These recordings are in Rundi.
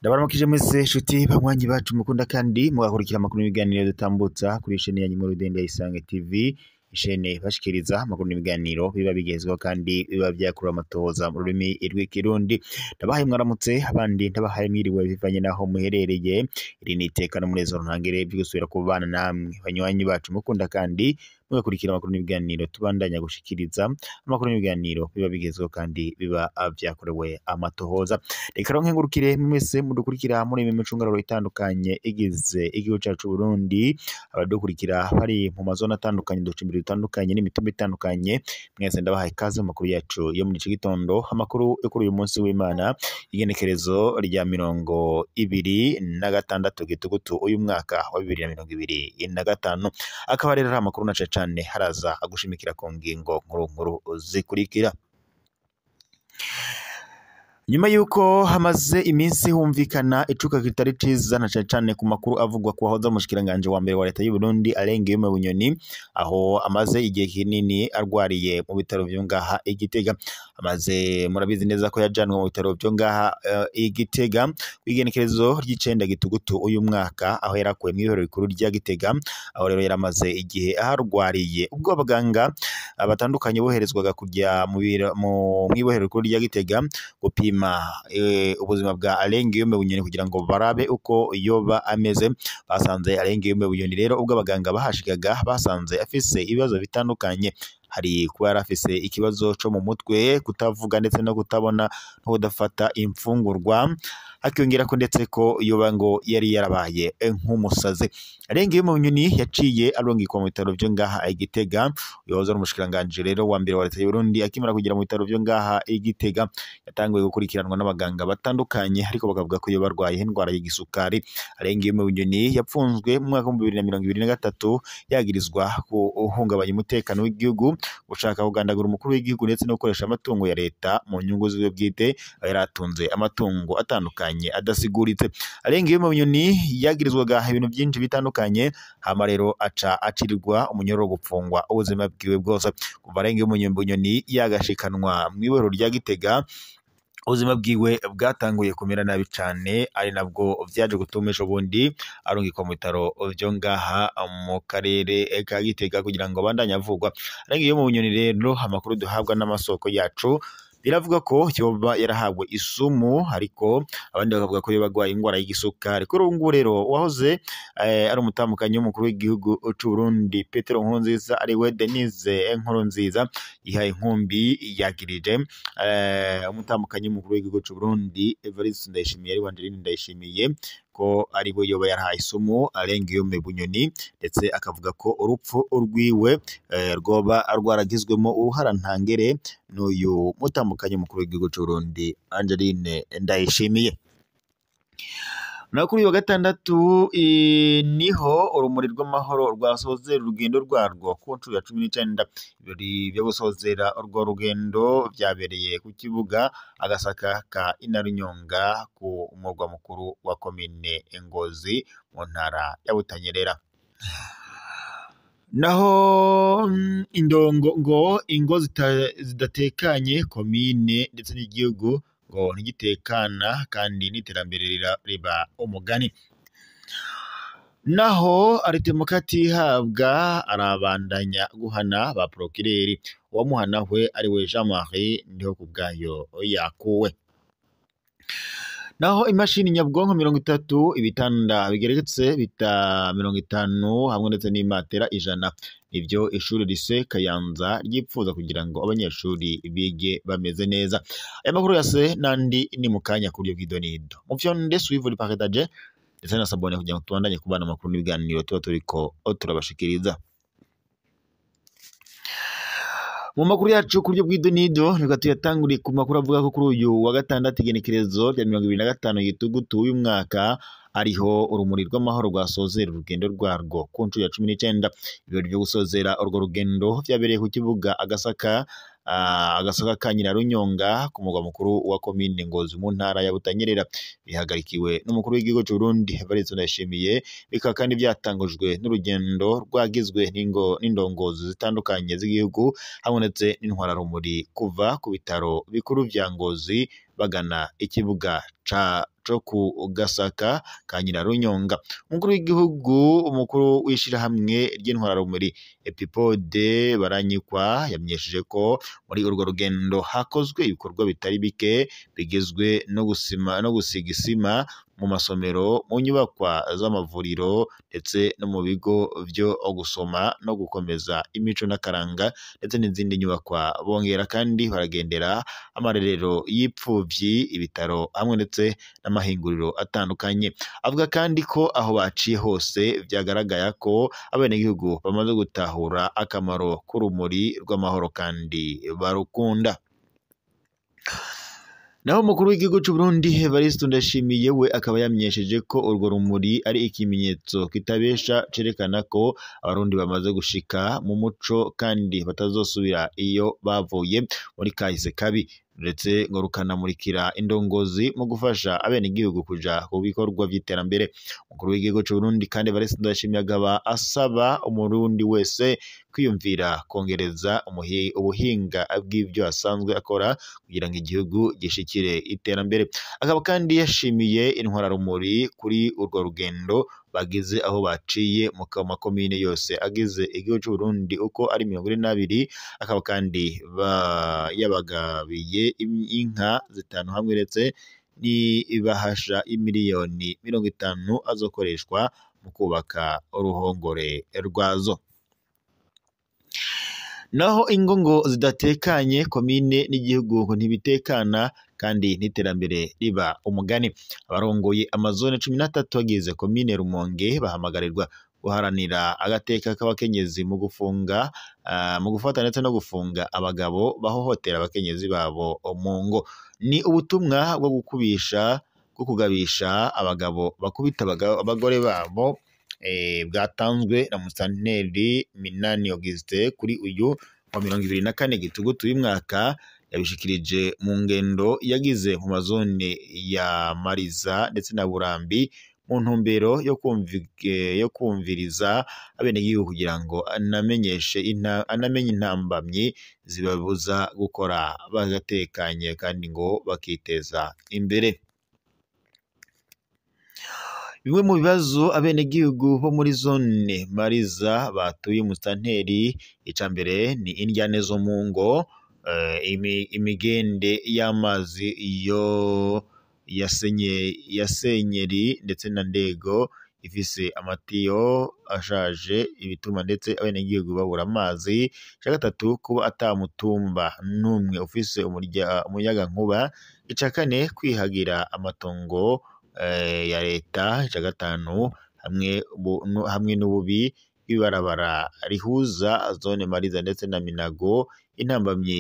Ndabaramukije mwese nshuti banywanyi bacu mukunda kandi mugakurikira amakuru n'ibiganiro dutambutsa kuri ishene ya Nyuma Rudende ya Isange TV, ishene bashikiriza amakuru n'ibiganiro biba bigezweho kandi biba vyakura amatohoza mu rurimi rw'ikirundi. Ndabahaye mwaramutse, abandi ndabahaye mwiriwe bivanye naho muherereye. Iri ni iteka n'umunezero ntangere vyo gusubira kubana namwe banywanyi bacu mukunda kandi mugakurikira amakuru n'ibiganiro tubandanya gushikiriza amakuru n'ibiganiro biba bigezweho kandi biba vyakorewe amatohoza. Reka rero nkengurukire mwese mudukurikira muri iyi micungararo itandukanye igize igihugu cacu Burundi, abadukurikira bari mu mazone atandukanye, uducimbiri dutandukanye n'imitumba itandukanye, mwese ndabahaye ikaze mu makuru yacu yo muri iki gitondo, amakuru yo kuri uyu munsi w'Imana, igenekerezo rya 26 Gitugutu uyu mwaka wa 2025. Akaba rero ari amakuru na cane cane haraza agushimikira ku ngingo nkuru nkuru zikurikira. Nyuma yuko hamaze iminsi humvikana icuka kitari ciza na cane cane ku makuru avugwa ku wahoze umushikiranganji wa mbere wa leta y'u Burundi Alain Guillaume Bunyoni, aho amaze igihe kinini arwariye mu bitaro vyo ngaha i Gitega. Amaze murabizi neza ko yajanwe mu bitaro vyo ngaha i Gitega kw'igenekerezo ry'icenda Gitugutu uyu mwaka, aho yarakuwe mw'ihorero rikuru rya Gitega, aho rero yaramaze igihe aharwariye. Ubwo abaganga batandukanye boherezwaga kujya mw'ibohero rikuru rya Gitega gupima ubuzima bwa Alain Guillaume Bunyoni kugira ngo barabe uko yoba ameze, basanze Alain Guillaume Bunyoni rero ubwo abaganga bahashikaga basanze afise ibibazo bitandukanye, hari kuba yarafise ikibazo co mu mutwe, kutavuga ndetse no kutabona no kudafata imfungurwa, hakiyongera ko ndetse ko yoba ngo yari yarabaye nk'umusazi. Alain Guillaume Bunyoni yaciye arungikwa mu bitaro vyo ngaha i Gitega. Uyohoze ari umushikiranganji rero wa mbere wa leta y'u Burundi akimara kugera mu bitaro vyo ngaha i Gitega yatanguye gukurikiranwa n'abaganga batandukanye, ariko bakavuga ko yoba arwaye indwara y'igisukari. Alain Guillaume Bunyoni yapfunzwe mu mwaka wa 2023 yagirizwa guhungabanya umutekano w'igihugu, gushaka kugandagura umukuru w'igihugu ndetse no gukoresha amatungo ya leta mu nyungu ziwe bwite, aho yari atunze amatungo atandukanye adasiguritse. Alain Guillaume Bunyoni yagirizwaga ibintu byinshi bitandukanye, hama rero aca acirirwa umunyororo wo gupfungwa ubuzima bwiwe bwose. Kuva Alain Guillaume Bunyoni yagashikanwa mw'ibohero rya Gitega, ubuzima bwiwe bwatanguye kumera nabi cane, ari nabwo vyaje gutuma ejo bundi arungikwa mu bitaro vyo ngaha mu karere ka Gitega kugira ngo abandanye avurwa. Alain Guillaume Bunyoni rero amakuru duhabwa n'amasoko yacu biravuga ko yoba yarahawe isumu, ariko abandi bakavuga ko yoba agwaye ingwara y'igisukari. Kuri ubu ngubu rero uwahoze ari umutamukanyi w'umukuru w'igihugu c'u Burundi Petero Nkurunziza, ariwe Denise Nkurunziza, yihaye inkumbi yagirije umutamukanyi w'umukuru w'igihugu c'u Burundi Evariste Ndayishimiye, ariwe Angeline Ndayishimiye, ko ariwe yoba yarahaye isumu Alain Guillaume Bunyoni, ndetse akavuga ko urupfu rwiwe rwoba rwaragizwemo uruhara ntangere n'uyu mutamukanyi mukuru w'igihugu c'u Burundi Angeline Ndayishimiye. Naho kuri uyu wa gatandatu niho urumuri rw'amahoro rwasozera urugendo rwarwo ku nshuro ya 19. Ibirori vyo gusozera urwo rugendo vyabereye ku kibuga Agasaka ka Inarunyonga ku murwa mukuru wa komine Ngozi mu ntara ya Butanyerera. Naho indongo ngo ingo zidatekanye komine ndetse n'igihugu ngo ntigitekana kandi n'iterambere riba umugani. Naho Aritemokati ihabwa arabandanya guhana ba prokireri, uwamuhana we ariwe Jean Marie Ndiho kubwayo yakuwe. Naho imashini nyabwonko 30, ibitanda bigeretse bita 50 hamwe ndetse n'imatera 100, nivyo ishuri lycée Kayanza ryipfuza kugira ngo abanyeshuri bige bameze neza. Aya makuru yase nandi ni mukanya kuryo bw'idonido. Mufyonde suivre partage ndetse na sabone kugira ngo tubandanye kubana amakuru n'ibiganiro tuba turiko turabashikiriza. Mu makuru yacu kuryo bw'idonido reka tuyatanguriye ku makuru avuga ko kuri uyu wa gatandatu igenekerezo rya 25 Gitugutu uyu mwaka ariho urumuri rw'amahoro rwasozera urugendo rwarwo ku nshuro ya 19. Ibirori vyo gusozera urwo rugendo vyabereye ku kibuga Agasaka Agasoka ka Nyirarunyonga ku mugwa mukuru wa komine Ngozi mu ntara ya Butanyerera. Bihagarikiwe n'umukuru w'igihugu c'u Burundi Evariste Ndayishimiye, bikaba kandi byatangujwe n'urugendo rwagizwe n'indongozi zitandukanye z'igihugu habonetse n'intwararumuri kuva ku bitaro bikuru vya Ngozi bagana ikibuga co ku Gasaka ka Nyirarunyonga. Umukuru w'igihugu, umukuru w'ishirahamwe ry'intwararumuri Epipode Baranyikwa yamenyesheje ko muri urwo rugendo hakozwe ibikorwa bitari bike bigizwe no gusima no gusiga isima mu masomero, mu nyubakwa z'amavuriro ndetse no mu bigo vyo gusoma no gukomeza imico n'akaranga ndetse n'izindi nyubakwa. Bongera kandi baragendera amarerero y'ipfuvyi, ibitaro hamwe ndetse n'amahinguriro atandukanye. Avuga kandi ko aho baciye hose vyagaragara ko abenegihugu bamaze gutahura akamaro k'urumuri rw'amahoro kandi barukunda. Naho umukuru w'igihugu c'u Burundi Evariste Ndayishimiye we akaba yamenyesheje ko urwo rumuri ari ikimenyetso kitabesha cerekana ko abarundi bamaze gushika mu muco kandi batazosubira iyo bavuye muri kahise kabi, ndetse ngo rukanamurikira indongozi mu gufasha abenegihugu kuja ku bikorwa vy'iterambere. Umukuru w'igihugu c'u Burundi kandi Evariste Ndayishimiye akaba asaba umurundi wese kwiyumvira kongereza ubuhinga bw'ivyo asanzwe akora kugira ngo igihugu gishikire iterambere. Akaba kandi yashimiye intwararumuri kuri urwo rugendo bagize aho baciye mu makomine yose agize igihugu c'u Burundi uko ari 42. Akaba kandi yabagabiye inka 5 hamwe ndetse n'ibahasha imiliyoni 50 azokoreshwa mu kubaka uruhongore rwazo. Naho ingo ngo zidatekanye, komine n'igihugu ntibitekana kandi n'iterambere riba umugani. Abarongoye amazone 13 agize komine Rumonge bahamagarirwa guharanira agateka k'abakenyezi mu gufunga mu gufata ndetse no gufunga abagabo bahohotera abakenyezi babo mu ngo. Ni ubutumwa bwo gukubisha bwo kugabisha abagabo bakubita abagore babo bwatanzwe na Musanteri Minani Auguste kuri uyu wa 24 Gitugutu uyu mwaka. Yabishikirije mu ngendo yagize mu mazone ya Mariza ndetse na Burambi mu ntumbero yo kumviriza abenegihugu kugira ngo anamenye intambamyi zibabuza gukora bagatekanye kandi ngo bakiteza imbere. Bimwe mu bibazo abenegihugu bo muri zone Mariza batuye Musanteri, icambere ni indyane zo mu ngo, imigende y'amazi yo ya senyeri ndetse na ndego ifise amatiyo ashaje ibituma ndetse abenegihugu babura amazi. Ica gatatu, kuba atamutumba n'umwe ufise umuyagankuba. Ica kane, kwihagira amatongo ya leta. Ica gatanu, hamwe n'ububi bw'ibarabara rihuza zone Mariza ndetse na Minago. Intambamyi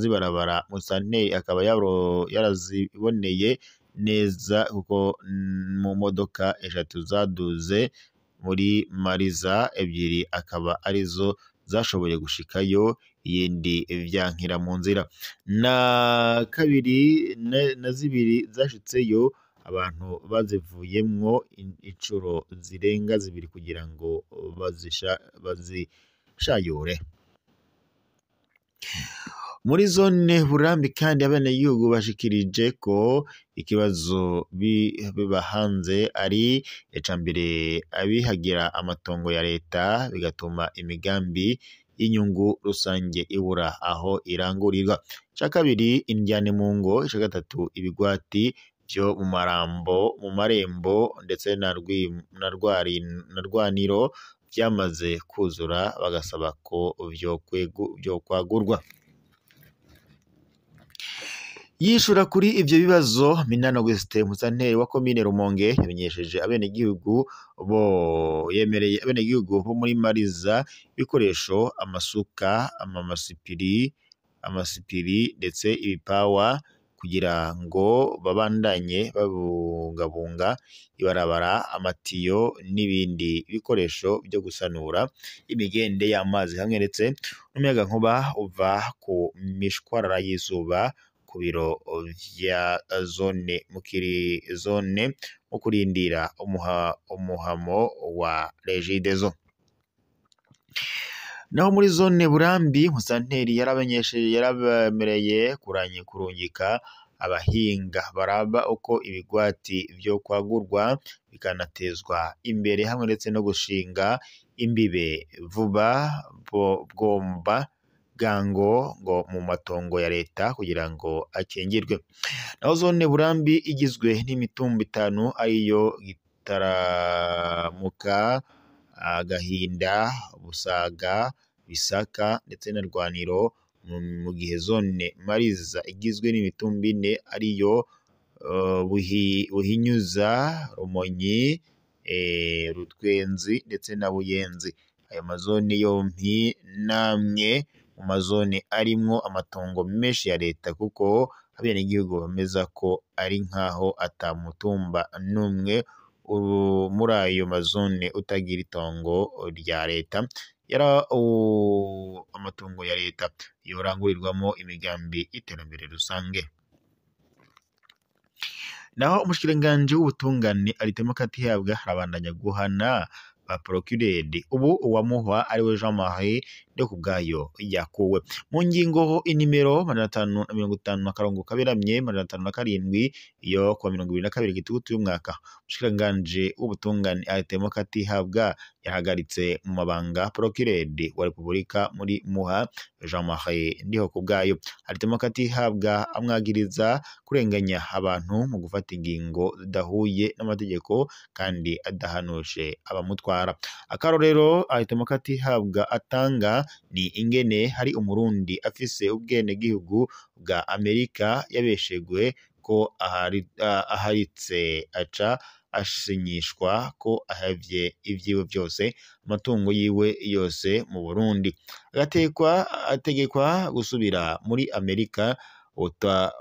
zibarabara Musanteri akaba yaraziboneye neza kuko mu modoka 3 zaduze muri Mariza, 2 akaba arizo zashoboye gushikayo, iyindi vyankira mu nzira, na kabiri na 2 zashitseyo abantu bazivuyemwo incuro zirenga 2 kugira ngo bazishayure. Muri zone Burambi kandi abenegihugu bashikirije ko ikibazo bibahanze ari icambere abihagira amatongo ya leta, bigatuma imigambi y'inyungu rusange ibura aho irangurirwa. Ica kabiri, indyane mu ngo. Ica gatatu, ibigwati vyo mu marambo mu marembo ndetse na Rwaniro vyamaze kuzura, bagasaba ko vyo kwagurwa. Yishura kuri ivyo bibazo, Minani Auguste Musanteri wa komine Rumonge yamenyesheje abenegihugu bo yemereye abenegihugu bo muri Mariza ibikoresho, amasuka, amasipiri ndetse ibipawa kugira ngo babandanye babungabunga ibarabara, amatiyo n'ibindi bikoresho byo gusanura imigende y'amazi hamwe ndetse n'umuyagankuba uva ku mishwarara y'izuba ku biro vya zone mukiri zone mu kurindira umuhamo wa Regideso. Naho muri zone Burambi, musanteri yarabamenyesheje yarabemereye kurungika abahinga baraba uko ibigwati vyo kwagurwa bikanatezwa imbere hamwe ndetse no gushinga imbibe vuba bwomba bwango ngo mu matongo ya leta kugira ngo akingirwe. Naho zone Burambi igizwe n'imitumba 5 ariyo Gitaramuka, Agahinda, Busaga, Bisaka ndetse na Rwaniro, mu gihe zone Mariza igizwe n'imitumba 4 ariyo Buhinyuza, Rumonyi, Rutwenzi ndetse na Buyenzi. Ayo mazone yompi namwe mu mazone arimwo amatongo menshi ya leta, kuko abenegihugu bemeza ko ari nkaho atamutumba n'umwe muri ayo mazone utagira itongo rya leta. Yara amatungo ya leta yorangurirwamo imigambi y'iterambere rusange. Naho umushikiranganji w'ubutungane Aritemo Katihabwa arabandanya guhana ba procureur, ubu uwamuhwa ariwe Jean Marie Ndikubwayo yakuwe mu ngingo inimero 550 akarongo kaberamye 507 yo kuwa 2022 gitugutu y'umwaka. Umushikiranganji w'ubutungane Aritemo Katihabwa yahagaritse mu mabanga procureur wa Repubulika muri Muha Jean Marie Ndikubwayo. Aritemo Katihabwa amwagiriza kurenganya abantu mu gufata ingingo zidahuye n'amategeko kandi adahanuje abamutwara. Akarorero Aritemo Katihabwa atanga ni ingene hari umurundi afise ubwenegihugu bwa Amerika yabeshegwe ko aharitse aca asinyishwa ko ahavye ivyiwe vyose, amatungo yiwe yose mu Burundi, ategekwa gusubira muri Amerika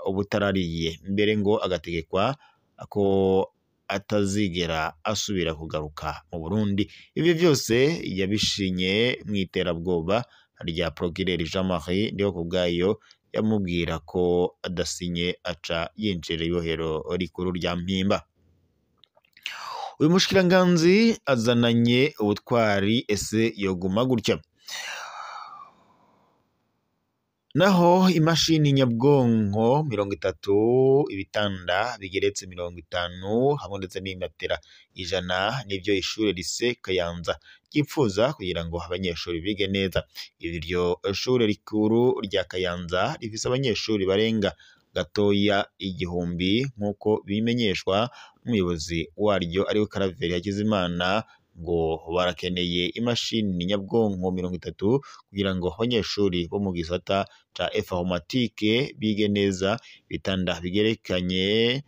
ubutarariye mbere ngo agategekwa ko atazigera asubira kugaruka mu Burundi. Ivyo vyose yabishinye mw'iterabwoba rya procureur Jean Marie Ndikubwayo yamubwira ko adasinye aca yinjira ibohero rikuru rya Mpimba. Uyu mushikiranganzi azananye ubutwari, ese yoguma gutya? Naho imashini nyabwonko 30, ibitanda bigeretse 50 hamwe ndetse n'imatera 100 nivyo ishure Lycée Kayanza ryipfuza kugira ngo abanyeshuri bige neza. Iryo shure rikuru rya Kayanza rifise abanyeshuri barenga gatoya 1000 nk'uko bimenyeshwa n'umuyobozi waryo ariwe Karaveri Hakizimana, ngo barakeneye imashini nyabwonko 30 kugira ngo abanyeshuri bo mu gisata ca informatique bige neza. Ibitanda bigerekanye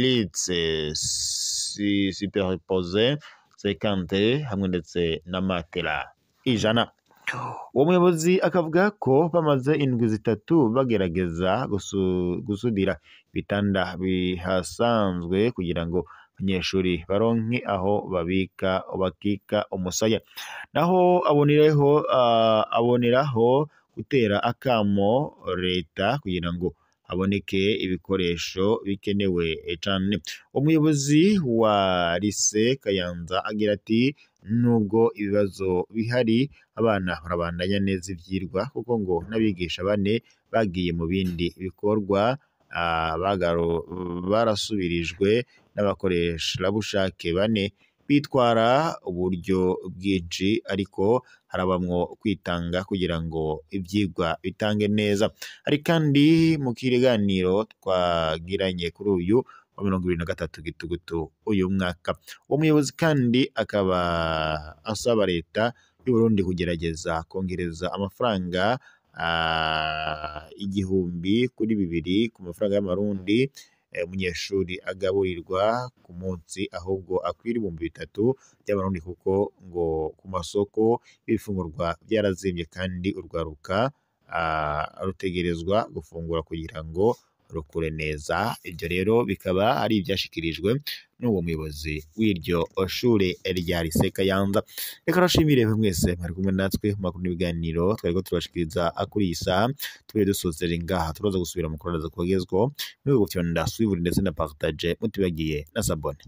lits superposé 50 hamwe ndetse na matela 100. Uwo muyobozi akavuga ko bamaze indwi 3 bagerageza gusudira ibitanda bihasanzwe kugira ngo abanyeshuri baronke aho babika bakika umusaya. Naho aboneraho gutera akamo leta kugira ngo haboneke ibikoresho bikenewe cane. Umuyobozi wa Lycée Kayanza agira ati nubwo ibibazo bihari abana barabandanya neza ivyirwa, kuko ngo n'abigisha bane bagiye mu bindi bikorwa barasubirijwe n'abakoreshabushake bane bitwara uburyo bwinshi, ariko harabamwo kwitanga kugira ngo ivyigwa bitange neza. Hari kandi mu kiganiro twagiranye kuri uyu wa 2023 gitugutu uyu mwaka. Uwo muyobozi kandi akaba asaba leta y'u Burundi kugerageza kongereza amafaranga 1000 kuri 2 ku mafaranga y'amarundi umunyeshuri agaburirwa ku munsi, ahubwo akwira 3000 by'amarundi, kuko ngo ku masoko ibifungurwa byarazimvye kandi urwaruka rutegerezwa gufungura kugira ngo rukure neza. Ibyo rero bikaba ari ibyashikirijwe n'uwo muyobozi w'iryo shure rya Lycée Kayanza. Reka rashimire mwese mwari kumwe natwe mu makuru n'ibiganiro twariko turabashikiriza kuri iyi saha. Tube dusozera ngaha, turaza gusubira mu kuraraza kubagezwaho muri gufyonda suivre ndetse na partage, mutibagiye na s'abonner.